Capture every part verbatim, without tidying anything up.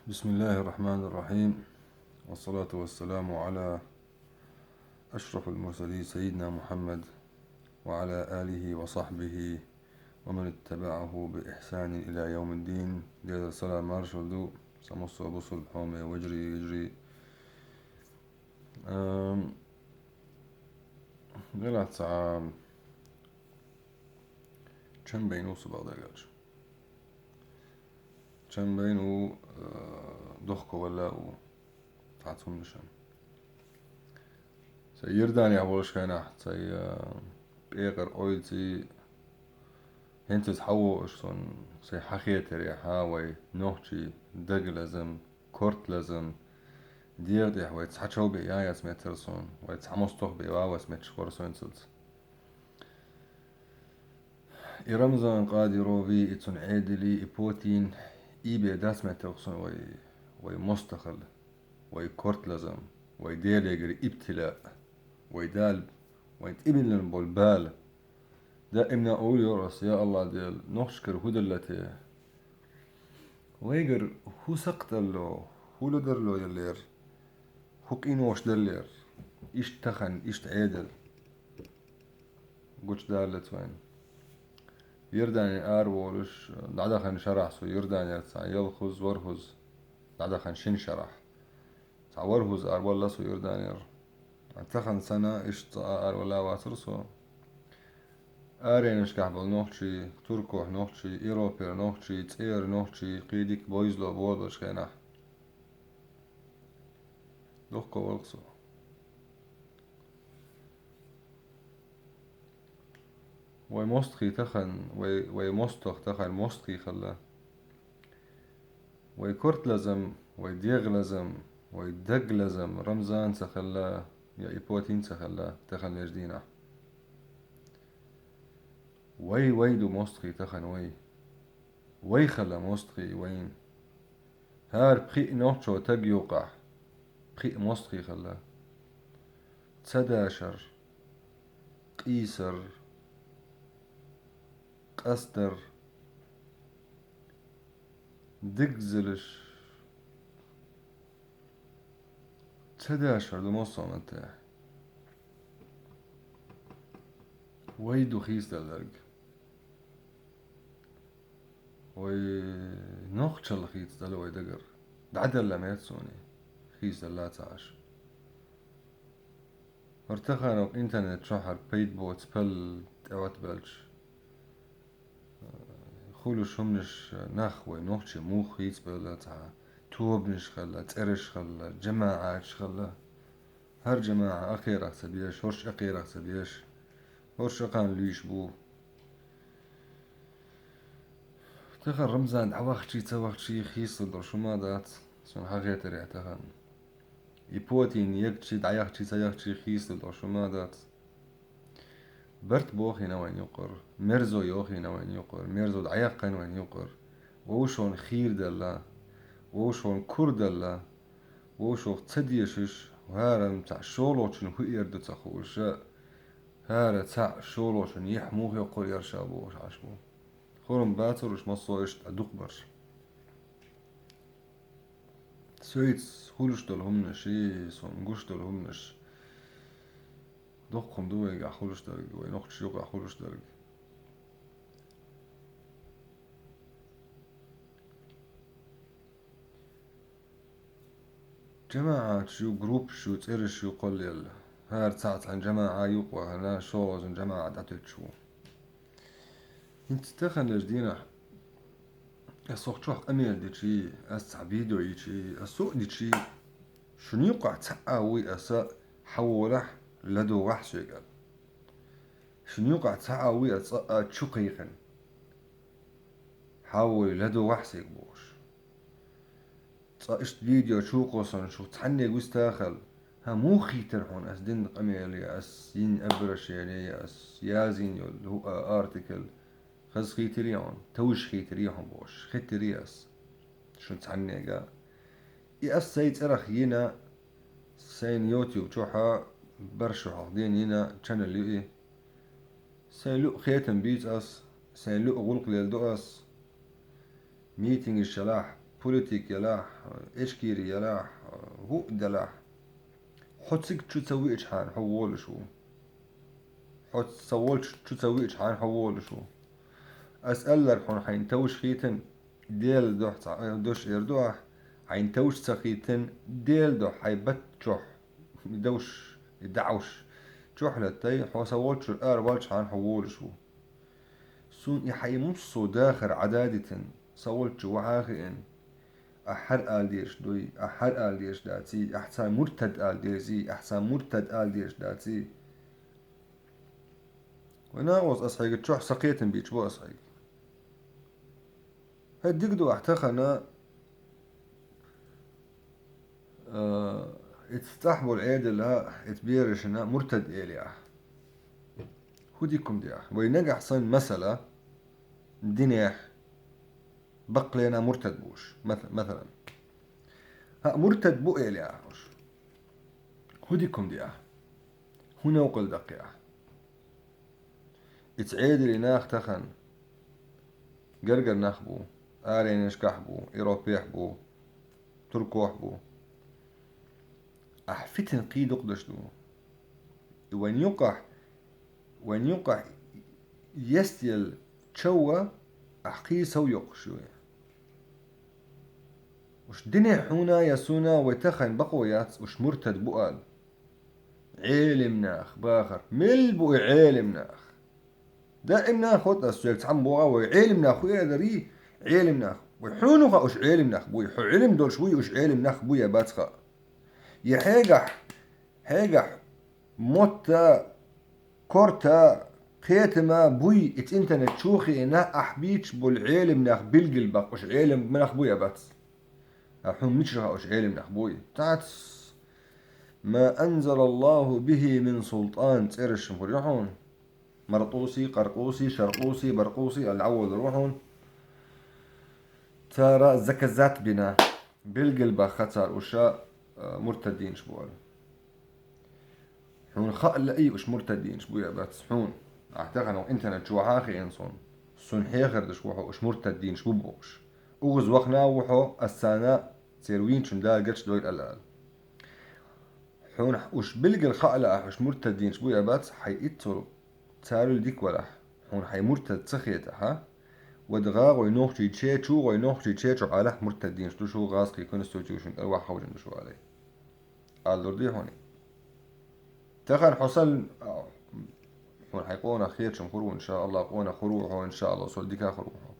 بسم الله الرحمن الرحيم. والصلاة والسلام على أشرف المرسلين سيدنا محمد وعلى آله وصحبه ومن اتبعه بإحسان إلى يوم الدين. Деза салам маршал ду, са муссо бусул хьоме вежарий, йижарий. Ам, гӀелахь ца чам байна ву со бакъдерг аьлча. Чам байна ву, а, дохко валла а ву. Цхьацца хӀуманаш. Сай Иорданехь волуш хенахь, сай, а, пекъар ойлаций, хӀинца иза хьавоуш суна, сай хьахетарехь, вай нохчий дагалазам, кортлазам, дегӀа тӀехь вай цхьа чов бен яц меттара суна, вай цхьа мостагӀ бен вац метташ хӀора суна цуьнца. И Рамзан Кадыровый, и цуьнан Ӏедалий, и Путин, и бен дац меттарг суна вай, вай мостагӀалла, вай кортлазам, вай Делегара ибтила, вай Дала, вайн тӀебиллина болу бала. Даимна а олура аса, я АллахӀ Дела, нохчашкара хӀун делла те? Вайгара хӀун сакхталло, хӀун ледарло еллера, хӀун къинош деллера, иштта тахана, иштта Ӏедал гучудаллалц вайна. Иордане араволуш, дӀадахана шарахь со Иорданера цхьа ялхазза, ворхӀазза дӀадахана шина шарахь. Цхьа ворхӀазза аравалла со Иорданера. Тахана санна иштта цкъа а аравала вацара со. Аренашкахь болу нохчий, Туркойхь нохчий, Европера нохчий, цӀера нохчий, кхин дика бовзало бохуш хенахь. Дохко валла со. Вай мостагӀий тахана, вай, вай мостагӀ тахана мостагӀий хилла. Вай кортлазам, вай дегӀалазам, вай дагалазам Рамзан ца хилла, я и Путин ца хилла таханлерчу дийнахь. Вай, вай ду мостагӀий тахана вай. Вай хилла мостагӀий вайна. ХӀара пхи а нохчо таг юкъахь, пхи а мостагӀий хилла. Ца дашар, къийсар, къастар, дегзалаш ца дашар ду массо а маттехь. Вай ду хийцадалларг. Вай нохчалла хийцадала вай дагара. ДӀаделла меца суна, хийцадалла ца Ӏаш. ХӀара тахана интернет чохь хӀара пайда боцу пал тӀе Ӏотбелча, хуьлуш хӀуманаш нах вай нохчий муха хийцабелла цхьа, тобанаш хилла, цӀераш хилла, жамаӀаташ хилла. ХӀара жамаӀа акхерах ца беш, хӀорш акхерах ца беш, хӀорш акхарна луьйш бу. Тахана Рамзан дӀавахчий, ца вахчий хийцалур долуш хӀума дац, суна хьан хетарехь тахана. И Путин егчий, дӀаяхчий, ца яхчий хийцалур долуш хӀума дац. Барт бохийна вайн юкъара, мерзо йохийна вайн юкъара, мерзо дӀаяьккхина вайн юкъара. Вовшашна хийра делла, вовшашна кура делла, вовшах ца дешаш, хӀара цхьа шолгӀачун хӀун эр ду ца хууш, хӀара цхьа шолгӀачун яхь муха йоккхур яра ша бохуш Ӏаш бу. Хурма бацурш массо а иштта дукхабарш. Соьца хуьлуш долу хӀуманаш, и суна гуш долу хӀуманаш. Доккха хӀума ду вайгахь хуьлуш дерг, вай нохчаш юкъахь хуьлуш дерг. ЖамаӀаташ ю, группаш ю, цӀераш ю кхоллаелла. ХӀара цхьа цхьана жамаӀа юкъа вахана, шолгӀазун жамаӀа дӀатуьттуш ву. ХӀинца таханлерчу дийнахь ас хӀокху чохь къамел дичий, ас цхьа видео йичий, ас суъ дичий, шуна юкъахь цхьаъ а вуй аса хьаволахь, ладогӀахь соьга. Шуна юкъахь цхьаъ а вуй ас цкъа а чу кхайкхина. Хьавой, ладогӀахь соьга бохуш. Цкъа иштта видео чу кхоссана шух цхьанне вистахьал, хӀан муха хийтира хьуна ас дина къамел я, ас йина обращение я, ас язйина йолу хӀуъа артикль, хаза хийтирий хьуна, товш хийтирий хьуна бохуш, хеттирий ас шун цхьаннега. И ас сайн цӀарах йина, сайн YouTube чохьа баршо хьалха дина йина чанал ю и. Сайн луъу хетам бийца ас, сайн луъу гӀуллакх лелла ду ас. Митингаш ялахь, политик ялахь, эчкири ялахь, хӀуъ далахь. Хьо цига чу ца виъчхьана хьо волуш ву. Хьо ца волчу чу ца виъчхьана хьо волуш ву. Ас аллара хьуна хьайна товш хийтина Делан дуьхьа цхьа, э, дош эр ду ахь, хьайна товш ца хийтина Делан дуьхьа хьайн бат чохь, и довш, и даӀваш чохь латтай, хьо сан волчуьра ара валчхьана хьо волуш ву. Суна и хьайн муссо дахар Ӏададитина, сан волчу вахьа а хиъна, ахь хӀара ала дезаш дуй, ахь хӀара ала дезаш даций, ахь царна муртад ала дезий, ахь царна муртад ала дезаш даций. Вай накъост, ас хьайга чохь сан кхетам бийцаш бу ас хьайга. ХӀай дика ду ахь тахана, а, ица цӀахь болу Ӏедална, ица берашна муртад эли ахь. ХӀун дика хӀума ди ахь? Вай нагахь санна масала, динехь, баккхалена муртад бууш, мат-, масалан. ХӀаъ, муртад бу эли ахь уьш. ХӀун дика хӀума ди ахь? ХӀун новкъал даккхи ахь? Ица Ӏедале нах тахана гергара нах бу, аренашкахь бу, Европехь бу, туркохь бу. Ахь фитна кхин дукха даш ду. И вайн юккъахь, вайн юккъахь естъелла чов а ахь кхин сов йоккхуш ю. Уьш динехь хьуна я суна вай тахана бакъо яц, уьш муртад бу ала. Ӏелим нах бахар. Мел бу и Ӏелим нах? Даим нах хӀотта ас соьга цхьамма боху, вай Ӏелим нах хӀу эдарий? Ӏелим нах. Вай хьуна хаьа уьш Ӏелим нах буй? Хьо Ӏилм долуш вуй, уьш Ӏелим нах буй я бац хаьа? Я хьегахь, хьегахь мотта, корта, кхетама буй, и цӀинтана чу хиъна ахь бийцаш болу Ӏелим нах билггал баккха, уьш Ӏелим нах буй я бац? Ахь хьуна мичара хаьа уьш Ӏелим нах буй? Тац! «Ма анзалаллаху бихи мин султан» цӀераш хӀума хуьлу хьуна. Маркъуси, Къаркъуси, Шаркъуси, Баркъуси аьлла дӀаволалур ву хьуна. Цара заказать бина, билггал баха цара уьш, а, муртаддинаш бу аьлла. Хьуна хаьа лаьий уьш муртаддинаш бу я бац хьуна. Ахь тахана интернет чу вахьа а хиъна суна. Суна хьехар даш ву хьо уьш муртаддинаш бу бохуш. Уггаза вахана а ву хьо, ас царна церан вийначун Дала гечдойла аьлла аьлла. Хьуна уьш билггал хаьа лаахь уьш муртаддинаш бу я бац, хьайн иццул царал дика валахь, хьуна хьайн муртад ца хетахь, вада гӀа гӀой нохчий чечу, гӀой нохчий чечу Ӏалахь муртаддинаш ду шу, гӀазкхий конституцин кӀел вахьа хьовжина ду шу алай. Аллур ди хьуна. Тахана хьо санна, хьуна хьайн къонах хеташ хӀума хур ву, иншааллахӀ, къонах хур ву хьо, иншааллахӀ, сол дика хур ву хьо.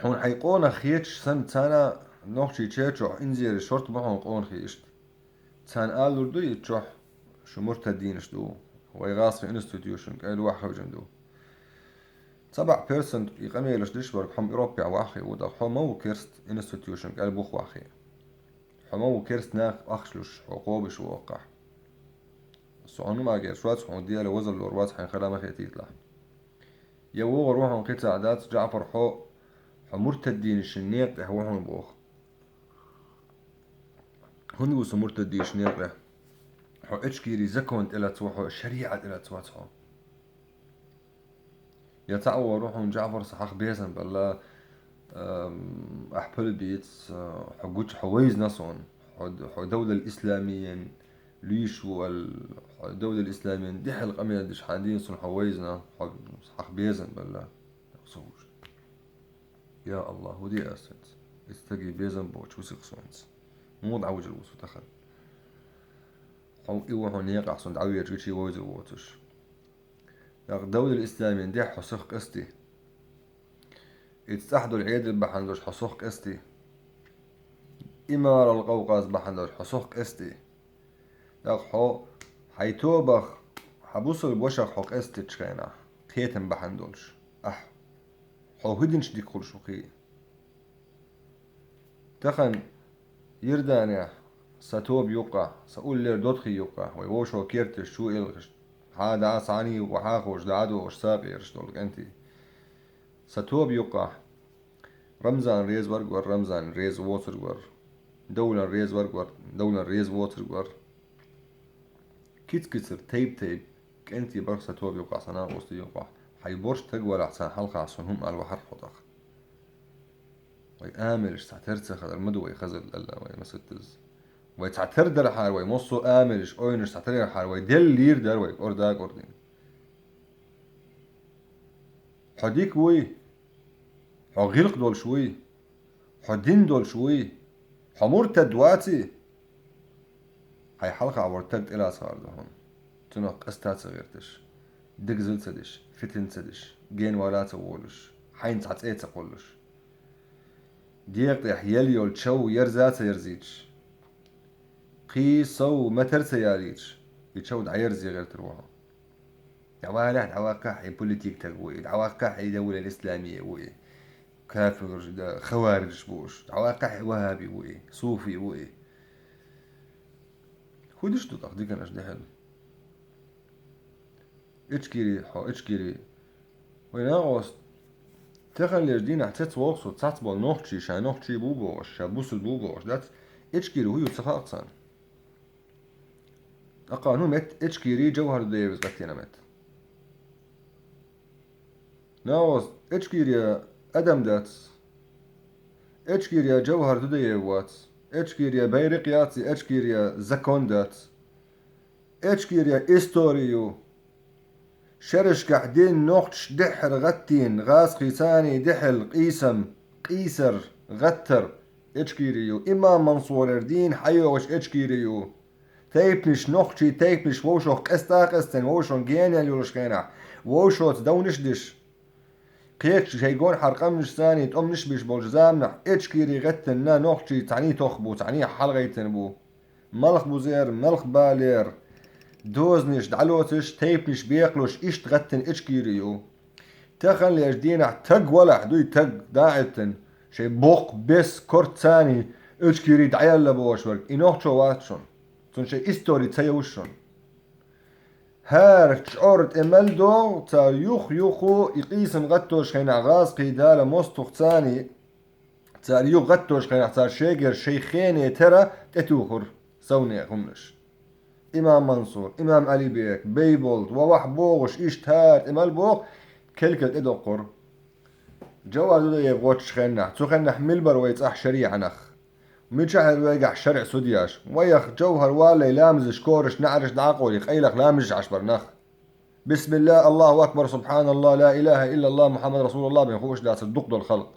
Хьуна хьайн къонах хеташ санна, царна нохчий чечохь инзере шорта бу хьуна къонахий иштта. Царна аллур ду и чохь, шу муртаддинаш ду, вай гӀазкхи институташна кӀел вахьа хевжина ду. Цхьа бӀе процент и къамелаш деш верг хьо-м Европехь вахьа хи ву, тӀаккха хьо ма ву керст институташна кӀел бух вахьа хи. Хьо ма ву керст нах ахча луш, хьо кхобуш ву оккхахь. Со хьуна ма герш вац, хьуна Дела вазаллор вац, хьайн хала ма хетийталахь. Я вогӀур ву хьуна кхин цхьа дац, Джаъфар, хьо, хьо муртаддинашна некъа тӀехь ву хьуна боху. ХӀунда ву со муртаддинашна некъа тӀехь? Хьо эчкири закон тӀелаца ву хьо, шариӀат тӀелаца вац хьо. Я цхьаъ вогӀур ву хьуна, Джаъфар, сан хьах безам белла, ам, ахь пуьлабийца, хьо гуча, хьо вайзина суна, хьо, хьо давлал исламиен луьйш ву аьлла, хьо давлал исламиен дуьхьал къамел деш хьан дийна суна хьо вайзина, хьо хьах безам белла. Со вуш. Я АллахӀ, хӀун де ас хӀинца? Иза стаге безам боцуш ву сиха со хӀинца. Муха дӀавижар ву со тахана? Хьо и ву хьо некъахь суна дӀавеча вичий вовзар воцуш. ТӀаккха давлал исламин дехь хьо сох къести. Иза цӀахь долу Ӏедал бахьана долуш хьо сох къести. Имарал Къавкъаз бахьана долуш хьо сох къести. ТӀаккха хьо хьайн тобах, хьан бусалба вашах хьо къестачу хенахь, кхетам бахьана долуш, ахь, хьо хӀун динчу дика хуьлуш ву кхин. Тахана Иорданехь, сан тоба юккъахь, сан уллера Дотхи юккъахь, вай вовшо керташ чу элхаш, хьан дӀа цхьаьний ву хьан хууш, дӀа а дохуш, сакъераш долу кӀентий. Сан тоба юккъахь, Рамзан реза верг вара, Рамзан реза воцург вара, Довлан реза верг вара, Довлан реза воцург вара. Киц-кицар, тайп-тайп, кӀентий бара сан тоба юккъахь, сан накъостий юккъахь. Хьайн борш таг валахь, царна хьалха суна хӀума ала вахьара хьо тӀаккха. Вай амалаш цхьатарра ца хилар ма ду вай хазал аьлла, вай масаттаз. Вай цхьатарра дархьара, вай массо а амалаш, ойнаш цхьатарра ярхьара, вай деллийр дар вай, кӀорда кӀордин. Хьо дика вуй, хьо гӀиллакх долуш вуй, хьо дин долуш вуй, хьо муртад ваций? Хьайн хьалха вара таг тӀелацахьар ду хьуна. Цунах къаста а ца гӀерташ, дегазал ца деш, фитна ца деш, генвала а ца волуш, хьайна цхьа цӀе а ца кхоллуш. Декъа тӀехь ел йолу чов ерза а ца ерзийташ, кхин сов матар а ца ялийташ, и чов дӀаерзе гӀертар ву хьо. ДӀавалехь, дӀаваккхахь, и политик таг ву и, дӀаваккхахь, и давлал исламия ву и, кафираш, да, хаварижаш бу уьш, дӀаваккхахь, и вахаби ву и, суфи ву и. ХӀун диш ду тӀаккха диканаш дехьа? Ичкери, хьо, Ичкери. Вай накъост, таханлерчу дийнахь цец воху со, цац болу нохчий, ша нохчий бу бохуш, ша бусург бу бохуш, дац, Ичкери хӀун ю ца хаьа царна. ТӀаккха хӀун метта Ичкери Джавхар Дудаевс гӀаттийна метта? Накъост, Ичкери адам дац, Ичкери Джавхар Дудаев вац, Ичкери байракх яц, Ичкери закон дац. Ичкери истори ю. Шерашкахь дин нохчаш дехьара гӀаттийна, гӀазкхий царний дехьал къийсам, къийсар, гӀаттар Ичкери ю. Имам Мансурера дийна хьайогӀуш Ичкери ю. Тайпанаш, нохчий тайпанаш вовшах къаста а къастийна, вовшан генал йолуш хенахь, вовшоца давнаш а деш, кхечу шайн гонахьара къаманаш царний тӀоманаш а беш болчу заманахь Ичкери гӀеттина нохчий цхьаьний тохха бу, цхьаьний хьалагӀайтина бу. Малхбузера, малхбалера дозанаш дӀалоцуш, тайпанаш бекхалуш, иштта гӀаттийна Ичкери ю. Таханлерчу дийнахь таг валахь, дуй таг, дӀахӀиттина, шайн боккха бес корта царний Ичкери дӀаелла бохуш верг, и нохчо вац шуна. Цунна шайн истори ца йовза шуна. ХӀара чӀор тӀе мел догӀу, цара юх-юху и къийсам гӀаттош хенахь гӀазкхий дала мостагӀ царний, цара юха гӀаттош хенахь, цара шегара шайн хене тера тӀетухура совне хӀуманаш. Имам Мансур, имам Алибек, Бейболт, ва вахь богӀуш, иштта хӀара тӀе мел богӀу, кел-кел тӀедоккхура. Джавхар Дудаев гӀоттуш хенахь, цу хенахь мила бара вай цӀахь шариӀа нах? Мичахь яра вайгахь шариӀа судьяш? Вайх Джавхар валлай ламазаш кораш, неӀараш дӀакъовлий, къайлаха ламазаш Ӏаш бара нах. Бисмилла, Аллаху акбар, субханалла, ла илаха иллалла, Мухаммад расулулла бен хууш дацара дукха долу халкъ.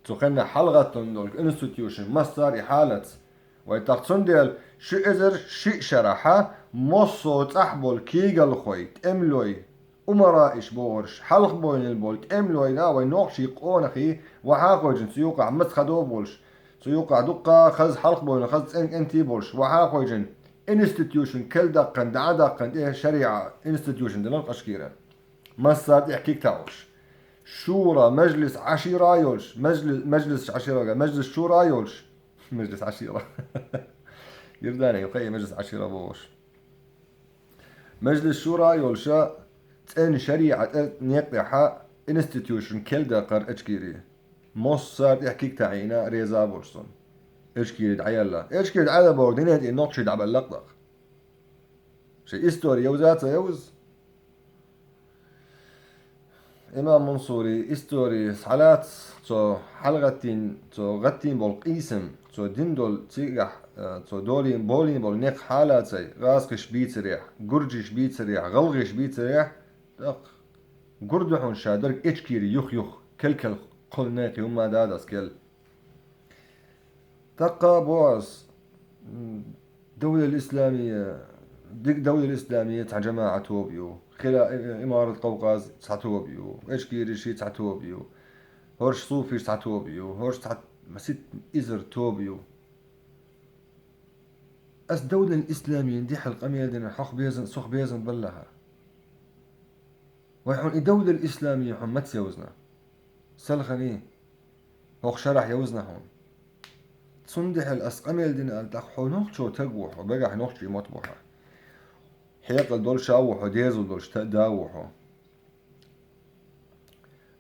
Цу хенахь хьалагӀаттун долу институтийн массара и хьалац. Вай тахана цундела ши эзар шиъ шарахьа массо а цӀахь болу кийгалхой, тӀемалой, умараиш бохурш, хьалхабойнал болу тӀемалойна вай нохчий къонахий вахьахойжина цу юкъахь маца хадо болуш, цу юкъахь дуккха хаза хьалхабойна хаза цӀен кӀентий болуш, вахьахойжина институтийн кел даккхана, дӀа а даккхана, тӀе шариӀа институтийн динан къашкийра. Массара тӀехь кик таӀуш. Шура, мажлис Ӏашира а йолуш, мажли-, мажлис Ӏашира, мажлис шура а йолуш, мажлис Ӏашира. Йирдане юкъе мажлис Ӏашира бохуш. Мажлис шура а йолуша, цӀена шариӀа тӀе некъ тӀехьа институтийн кел даккхар Ичкери. Массара тӀехь кик таӀийна реза а болуш цунна. Ичкери дӀаелла. Ичкери дӀаелла боху динан тӀе нохчий дӀабаьлла-кх тӀаккха. Шайн истори йовза а ца йовза. Имам Мансури истори схьалаца, цо хьалагӀаттийна, цо гӀаттийна болу къийсам, цо дина долу цигахь, э, цо долийна, болийна болу некъ хьалацай, гӀазкхиш бийцарехь, гуржиш бийцарехь, гӀалгӀиш бийцарехь, тӀаккха гур ду хьуна ша дерг Ичкери юх-юх, кел-кел кхул некъий хӀумма дадас кел. ТӀаккха боху ас, м, давлал исламия, дика давлал исламия цхьа жамаӀат тоба ю, хила-, имарат Къавкъаз цхьа тоба ю, Ичкериш цхьа тоба ю, хӀорш суфиш цхьа тоба ю, хӀорш цхьа масит изар тоба ю. Ас давлал исламия дехьал къамел дина хьох безам, сох безам баллахьа. Вай хьуна и давлал исламия хьуна маца йовзна? Салхани, хӀокху шарахь йовзна хьуна. Цундела ас къамел дина аьлла, тӀаккха хьо нохчо таг ву хьо, багахь нохчий мотт бу хьо. Хьекъал долуш а ву хьо, дезал долуш та-, да ву хьо.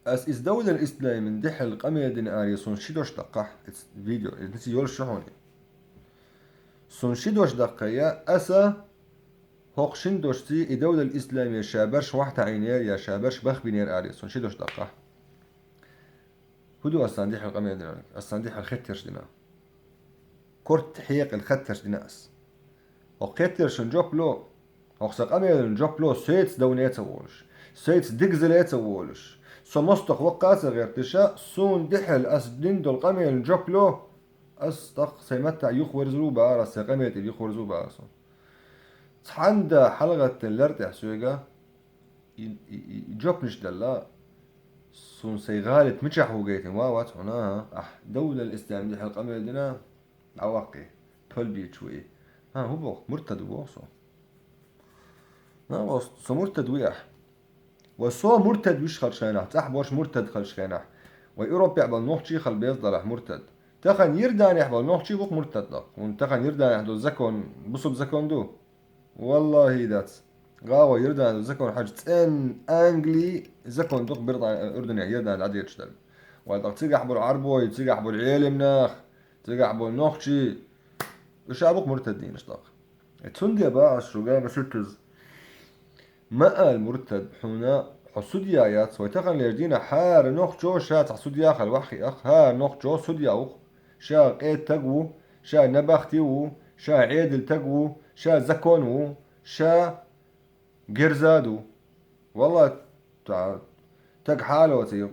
Ас иза давлал исламин дехьал къамел дина аре, сун ши дош даккхахь, иза видео, иза йолуш шу хьуна. Сун ши дош даккха я, аса хӀокху шин дошций и давлал исламия ша барш вахьтаӀийнера я ша барш бахбинера аре, сун ши дош даккхахь. ХӀун ду ас царна дихьал къамел дина? Ас царна дихьал хеттарш дина. Корта хьекъал хеттарш дина ас. ХӀокху хеттаршна жоп ло. ХӀокху сан къамелан жоп ло, соьца довне а ца волуш, соьца дигзале а ца волуш, со мостагӀа ваккха а ца гӀерташ, суна дихьал ас дина долу къамелан жоп ло. Ас тӀаккха сайн маттахь юхаверзар ву бахара, ас сайн къамел тӀера юхаверзар ву бахара суна. Цхьана да хьалагӀаттина лар тӀехь соьга, и, и, и, и жопнаш делла, суна сайн гӀалат мичахь ву гайтина ва вац хьуна, ахьа, довлал ислам дихьал къамел дина, дӀаваккхий, пал бийча ву и. ХӀан, хӀун боху? Муртад ву боху со. На, со муртад ву ахь. Ва со муртад виш хилчу хенахь, цӀахь борш муртад хилчу хенахь, вай Европехь болу нохчий хила беза далахь муртад. Тахана Йирданехь болу нохчий ву-кх муртад лакха. ХӀунда тахана Йирданехь долу закон, бусулба закон ду? Валлахи, дац. ГӀа вай Йирдан закон хьаьжча, цӀен Англи закон ду-кх Британи-, Урдунехь Йирдан дӀадеташ дара. Вай тӀаккха цигахь болу Ӏарбой, цигахь болу Ӏелам нах, цигахь болу нохчий, уьш а бу-кх муртаддийнаш тӀаккха. Э, цундела боху ас шуьга, маситтаза, ма ала муртад, хьуна хьо судья яц, вай таханлерчу дийнахь хӀара нохчо ша цхьа судья хилла ваххьиъах, хӀара нохчо судья ву-кх, ша къеда стаг ву, ша набахти ву, ша Ӏедал стаг ву, ша закон ву, ша герза ду. Валла, та-, таг хьалоций,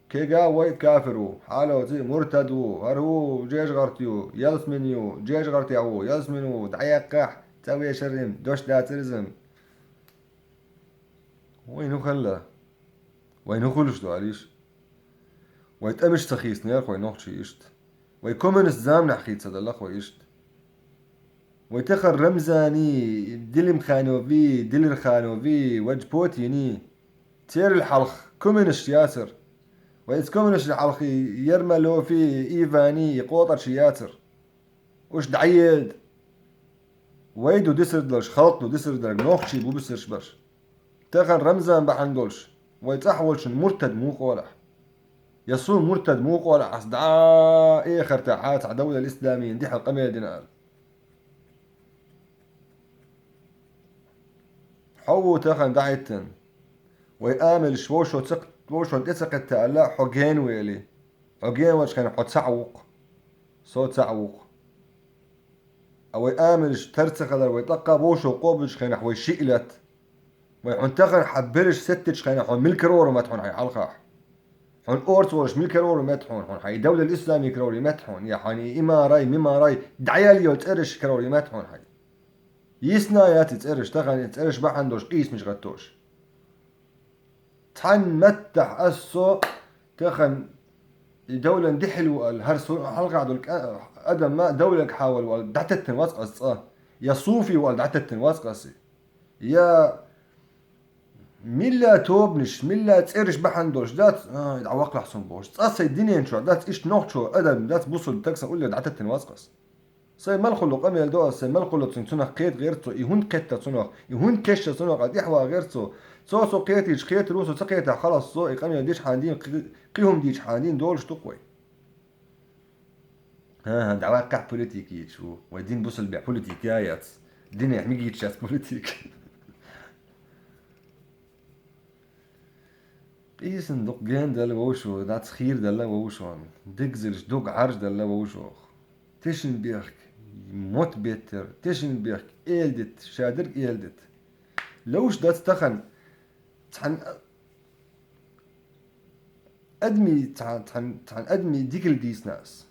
кега вай кафир ву, хьалоций, муртад ву, хӀара ву жежагӀарт ю, ялсмин ю, жежагӀартехь ву, ялсмин ву, дӀаяккхахь, цӀа вешарим, дош дацаризм. Вайн хӀун хилла? Вайн хӀун хуьлуш ду, алийша? Вай тӀамаш ца хийцинера вай нохчий иштта. Вай коммунист заманахь хийца далла вай иштта. Вай тахана Рамзани, Делимханови, Делирханови, вай Путини, церал хьалха коммунисташ яцара. Вай иза коммунисташна хьалха Ермолови, Ивани, и къотӀарш яцара. Уьш дӀаелда. Вай ду дисар далаш, халкъ ду дисар далаш, нохчий бу бисарш барш. Тахана Рамзан бахьана долуш, вай цӀахь волчун муртад муха олахь? Я суна муртад муха олахь, ас дӀа эхартахь цхьа довлал исламийн дихьал къамел дина ала? Хьо ву тахана дӀахӀиттина. Вай амалш вовшо ца, вовшонна тӀе ца кхетта аьлла, хьо гена вели. Хьо гена волчу хенахь хьо цхьаъ ву-кх. Со цхьаъ ву-кх. Ткъа вай амалш тар ца хилар, вай тӀаккха вовшо къобалчу хенахь вай шиъ латта. Вай хьуна тахана хьан берриш сеттачу хенахь хьуна мила карор метта хьуна хьайн хьалхахь? Хьуна орца волуш мила карор метта хьуна, хьуна хьайн и довлал исламий карор метта хьуна, я хьайн и имарай, мимарай, дӀаяьлла йолу цӀераш карор метта хьуна хьайн? Йисна яц и цӀераш, тахана и цӀераш бахьана долуш къийсамаш гӀаттош. Цхьана маттахь ас со тахана и довлан дихьал ву аьлла, хӀара суна хьалха долу кӀа-, адам ма довлаг хьавал ву аьлла, дӀатеттина вац ас цкъа. Я суфи ву аьлла, дӀатеттина вац ас. Я милла тобанаш, милла цӀераш бахьана долуш дац, а, дӀаваккхалахь суна бохуш. Цкъа сайн динен чохь дац, иштта нохчо адам дац, бусулба стаг сан уллера дӀатеттина вац ас. Сайн мел хуьлу къамел до ас, сайн мел хуьлу цунах кхета гӀерта со, и хӀунда кхетта цунах, и хӀунда кешна цунах, а тӀаьхьа ван гӀерта со. Цо со кхетийча кхетар ву, со ца кхетахь халас со, и къамел дичхьана дийна, кхи-, кхин хӀума дийчхьана дийна долуш ду-кх вай. ХӀан-хӀа, дӀаваккхахь политика йийча ву. Вай дин бусалбехь политика яц. Динехь мегийча яц политика. Къийсина дукха ген делла вовшо, дац хийра делла вовшо. Дигзилаш дуга Ӏарж делла вовшо. Тешин бехк мотт беттера, тешин бехк эладита, ша дерг эладита. Ловш дац тахана цхьана адми, цхьана, цхьана, цхьана адми дикал дийцина ас.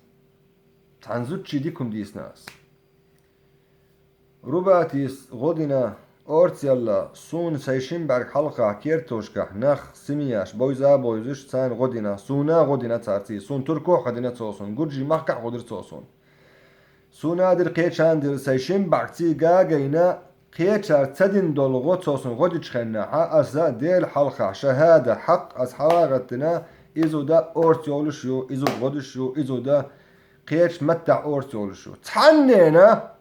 Цхьана зудчий дика хӀума дийцина ас. Рубатис гӀо дина, орца яьлла, суна сайн шин бӀаьрг хьалха кертошкахь нах, семьяш, бовза а бовзуш, царна гӀо дина, суна а гӀо дина царций, суна Туркохь а дина цо суна, Гуржий махкахь а гӀо дира цо суна. Суна а дира, кхечарна а дира, сайн шин бӀаьргций гагайна, кхечара ца дина долу гӀо цо суна гӀо дича хеннахьа, аса Дела хьалха шахӀада хьакъ аса хьалагӀаттина, изу дан орца йолуш ю, изу гӀо деш ю, изу дан кхечу маттахь орца йолуш ю. Цхьаннена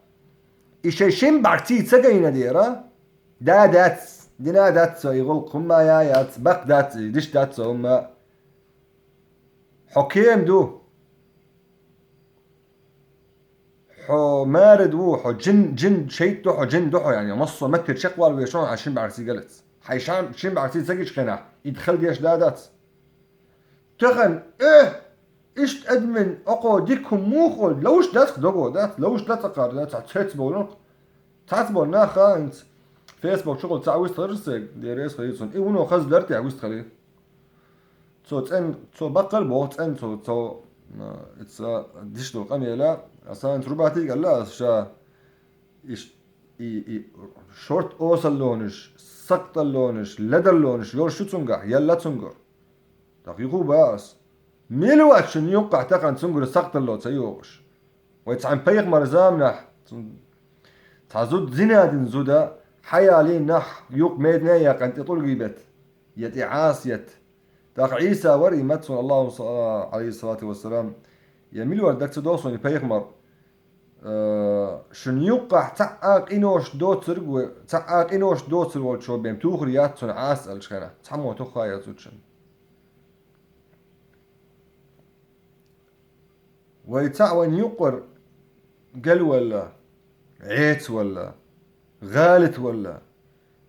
и шайн шин бӀаьргций ца гайна дера, да дац, дина дац со и гӀуллакх, хӀумма а яц, бакъ дац, диш дац со хӀумма. Хьо кема ду. Хьо марид ву, хьо жин, жин шайтӀа ду хьо, жин ду хьо, яъни, массо а маттера чекхвала везаш ву хьан шин бӀаьргций галац. Хьайн шан, шин бӀаьргций ца гича хенахь, и хила дезаш да дац. Тахан, э, иштта адамийн окхо дика хӀума муха оал, ловш дац-кх дого, дац, ловш дац-кх, дац, цхьацца болу. Цхьацца болу нах хӀинца Facebook чухула цхьаъ вистхилира соьга, дера эса хилийта цунна. И вуно хаза дара техьа вистхилира. Цо цӀен-, цо баккхал боху цӀен-, цо, цо, а, ица диш долу къамела, а санца рубатиг аьлла аса ша, иш, и, и, шорт осаллонаш, сакъталлонаш, ледаллонаш йолуш шу цунгахь, яьлла цунгара. ТӀаккха юха а баха ас. Мила вац шуна юккъахь тахана цунгара сакъталло ца йогӀуш? Вай цхьана пайхамар заманахь цхьа зуда, зина дина зуда, хьаялий нах юкъа медане а яьккхина тӀе тӀулгий бетта, я тӀе Ӏаса етта. ТӀаккха Ӏийса вара и маттахь, Аллаху са-, Ӏалайхиссалату вассалам, я мила вара дага ца доху суна и пайхамар, э, шуна юккъахь цхьа а къинош доцург ву, цхьа а къинош доцур волчо бен тухур яц цунна Ӏаса аьллачу хенахь, цхьаммо тохха а яц уьцучун. Вай цхьаъ вайна юккъара гел валла, Ӏеца валла, гӀалат валла,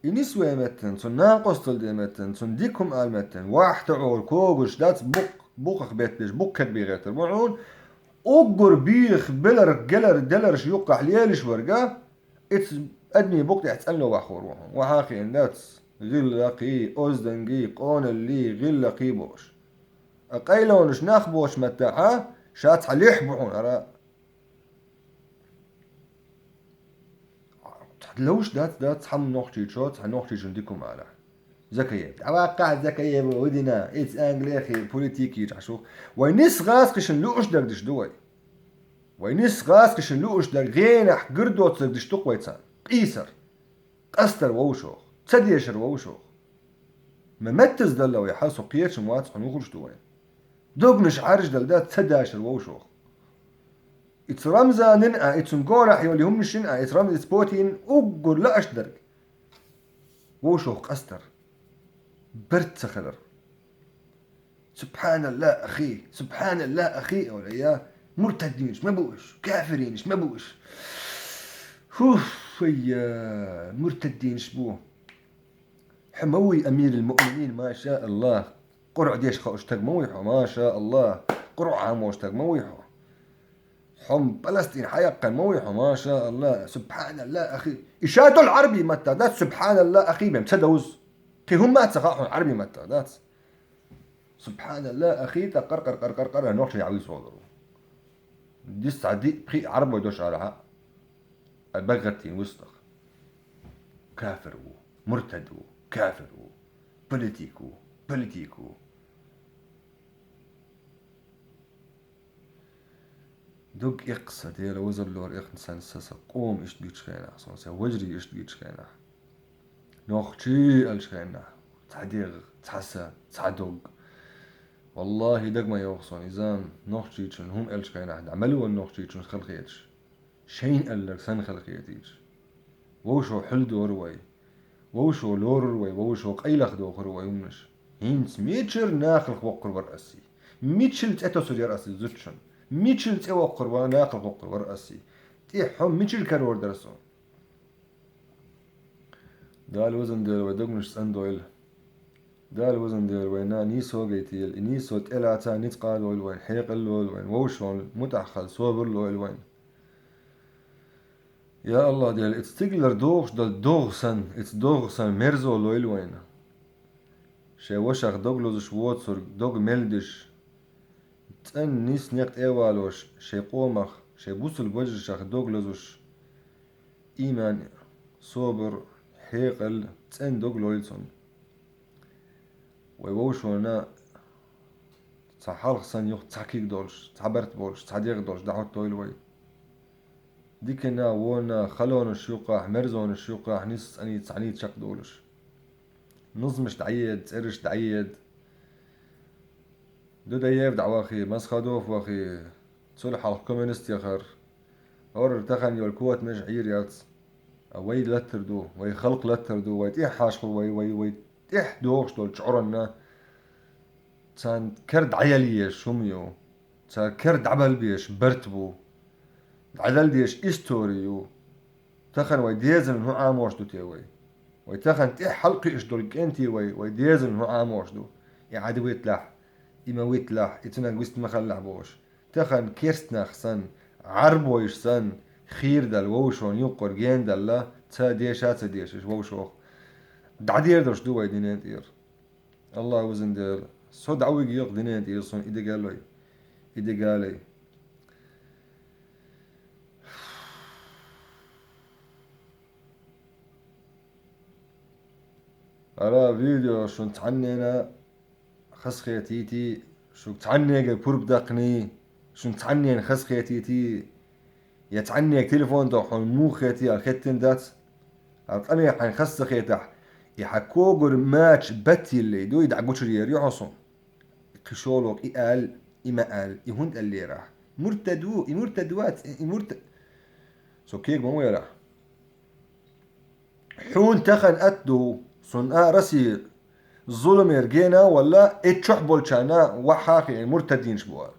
и нисве меттана, цунна накъосталла де меттана, цунна дика хӀума ала меттана, вахь таӀора когаш дац, букъ-, букъах бетташ, букъ кегбе гӀертар бу хьуна, уггар бийх белар, гелар, деларш юккъахь лелаш варга, Ица адамийн букъ тӀехь цӀанло вахор ву хьуна. Вахьа хиъна дац, гӀиллакхий, оздангаллий, къоналлий, гӀиллакхий бохуш. А къайлонаш нах бохучу маттахьа, ша цхьа лихь бу хьуна ара. Ловш дац, дац, цхьамма нохчичо, цхьа нохчичун дика хӀума ала. Закаев. ДӀаваккхахьа Закаев, ву дина, ица англехи, политикийчу Ӏаш ву. Вай нисса гӀазкхишна лууш дагадеш ду вай. Вай нисса гӀазкхишна лууш дагадеш, гӀенах гар доцург деш ду-кх вай царна. Къийсар. Къастар вовшах. Ца дешар вовшах. Ма меттаза далла вай хьал со кхечам вац хьуна вухуш ду вай. Догнаш Ӏаьржа далла дац ца дашар вовшах. Ица Рамзанин а, ицун горахь йолу хӀуманашин а, ица Рамзан, ица Путин уггар лааш дерг. Вовшах къастар. Барт ца хилар. Субханалла, ахи, субханалла, ахи, ола я, муртаддинаш ма бу уьш, кафиринаш ма бу уьш. ХӀуф, я, муртаддинаш бу. Хьо ма вуй амирул муъминин, ма ша Аллах. Къуръа деш хууш стаг ма вуй хьо, ма ша Аллах. Къуръа Ӏамош стаг ма вуй хьо. Хьо Палестин хьаяккхина ма вуй хьо, ма ша Аллах. Субханалла, ахи. И ша долу Ӏарби матта дац, субханалла, ахи, бен ца довз. Кхин хӀумма а ца хаьа хьуна Ӏарби матта дац. Субханалла, ахи, тӀаккха къар-къар-къар-къар-къар нохчий Ӏавийса волур ву. Дис цхьа диъ, пхиъ Ӏарбой дош ара хьа. Ай баггаттийна вустах. Кафир ву, муртад ву, кафир ву, политик ву, политик ву. Дог эккха сан, Дела, вазаллора эккхна сан, сан, сан къома иштта гича хенахь, сон сан вежарий иштта гича хенахь. Нохчий аьлча хенахь, цхьа дегӀ, цхьа са, цхьа дог. Валлахи, дага ма йогӀу сон иза, нохчийчун хӀума аьлча хенахь, дӀа мел ван нохчийчун халхеташ. Шайна аьлларг санна хала хетийча. Вовшо хьуьлдора вай. Вовшо лорура вай, вовшо къайлахдохура вай хӀуманаш. ХӀинца мичара нахалх воккхур вара ас и? Мичил цӀе тосур яра ас и зудчун? Мичил цӀе воккхур вара, нахалх воккхур вара ас и? ТӀехь хьо мичил карор дара сон? Дала везан Дела вай догнаш цӀандойла. Дала везан Дела вайна нийсо гайтийла, и нийсо тӀелаца ницкъ а лойла вайн, хьекъал лойла вайн, вовшашна мутӀахь хала собар лойла вайн. Я Аллах Дела, ица цигалара догӀуш долу догӀа санна, ица догӀа санна мерзо лойла вайна. Шайн вашах дог лозуш воцург, дог мел деш, цӀанна нийса некъ тӀе а валош, шайн къомах, шайн бусул бажаршах дог лозуш, ийман, собар, хьекъал, цӀена дог лойла цунна. Вай вовшашна цхьа хьалха санна юха цхьа куьг долуш, цхьа барт болуш, цхьа дегӀ долуш дӀахӀоттойла вай. Диканна, вонна, халонаш юккъахь, мерзонаш юккъахь, нийса цӀанийца, цхьаьнца чекхдолуш. Низамаш дӀаеда, цӀераш дӀаеда. Дудаев дӀавахи, Масхадов вахи, цул хьалха коммунист яхара. ХӀора тахана йолу котамаш Ӏийр яц. А вай латтар ду, вай халкъ латтар ду, вай тӀехь хьашхур, вай, вай, вай тӀехь догӀуш долчу Ӏуьранна. Царна кара дӀаялъеш хӀума ю, цара кара дӀабалбеш барт бу. ДӀадала дезаш истори ю. Тахана вай дезарна хӀун Ӏамош ду те вай? Вай тахана тӀехь хьалкхиъаш долу кӀентий вай, вай дезарна хӀун Ӏамош ду? И Ӏадвитлахь, и ма витлахь, и цунах вист ма халлахь бохуш. Тахан керст нах санна, Ӏарбойш санна, хийра дала вовшашна юккъара гена далла, ца деша а ца дешаш вовшах. ДӀадер долуш ду вай динен тӀера. Аллах вузан Дела, со дӀавига йокъу динен тӀера суна и дегал вай, и дегал вай. Ара видео шун цхьаннена хазахетийти, шуьга цхьаннега пурба даккханий, шун цхьаннена хазахетийти, я цхьаннега телефон тӀехь хьуна муха хетий аьлла хеттина дац, хьан къамел хьайн хаза ца хетахь, и хьан когара мача баттиллий дуй дӀа гучур ер ю хьо суна. Кхин шолгӀа и аьлла, и ма аьлла, и хӀунда аьллера ахь? Муртад ву, и муртад вац, и муртад. Со кега ма вера. Хьуна тахана атта ду, сунна а Россия зуламера гена а валла, и чохь болчарна вахьа а хиъна муртаддинаш бу ара.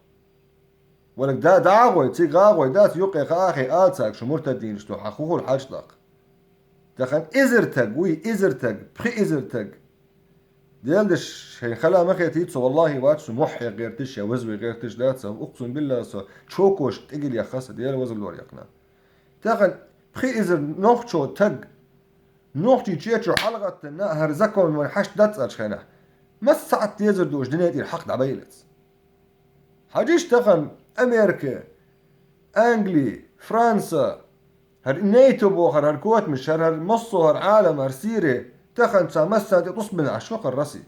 Валаг да дагӀой, цига гӀагӀой дац, юккъе хаа хи алцаг шу муртаддинаш ду, хьан хухула хьач даккха. Тахана изар таг вуй, изар таг, пхи изар таг. Дела деш, шайн хала ма хетий, цо валлахи вац, шу мохь гӀерташ, я вазве гӀерташ дац, укхун билла со чокош тӀегил яххаса, Дела вазаллор якхна. Тахана пхи изар нохчо таг, нохчий чечо хьалагӀаттана, хӀара закон вайн хьашт дац аьлча хенахь. Масса сахьат дезар ду уж динетӀера хьакъ дӀабайлац. Хьажиш тахана Америка, Англи, Франца, хӀара нейто бохар, хӀара котмаш, хӀара, хӀара массо, хӀара Ӏалам, хӀара Сири, тахана ца массан тӀе тӀус бина Ӏаш вахар Росси.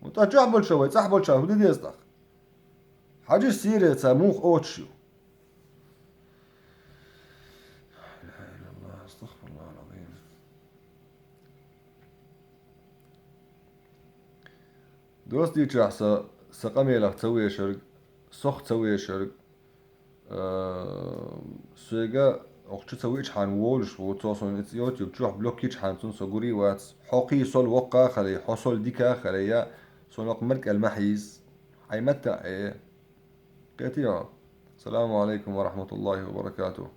Ва тӀа чохь болча вай, цӀахь болча хӀу де деза тӀаккха? Хьажиш Сири ца муха оцуш ю? Астагфируллах, астагфируллах аль-азим. Доста дийчахь со, сан къамелах ца вешарг, сох ца вешарг, а, соьга охчу ца вичхьана волуш ву, цо сон YouTube чохь блок йичхьана цун со гури вац. Хьо кхий сол воккха а хале, хьо сол дика а хале, я сон воккха маркӀал ма хьийз. Хьайн матта а, э. Кхетий хьо? Саламу алейкум ва рахматуллахи ва баракатух.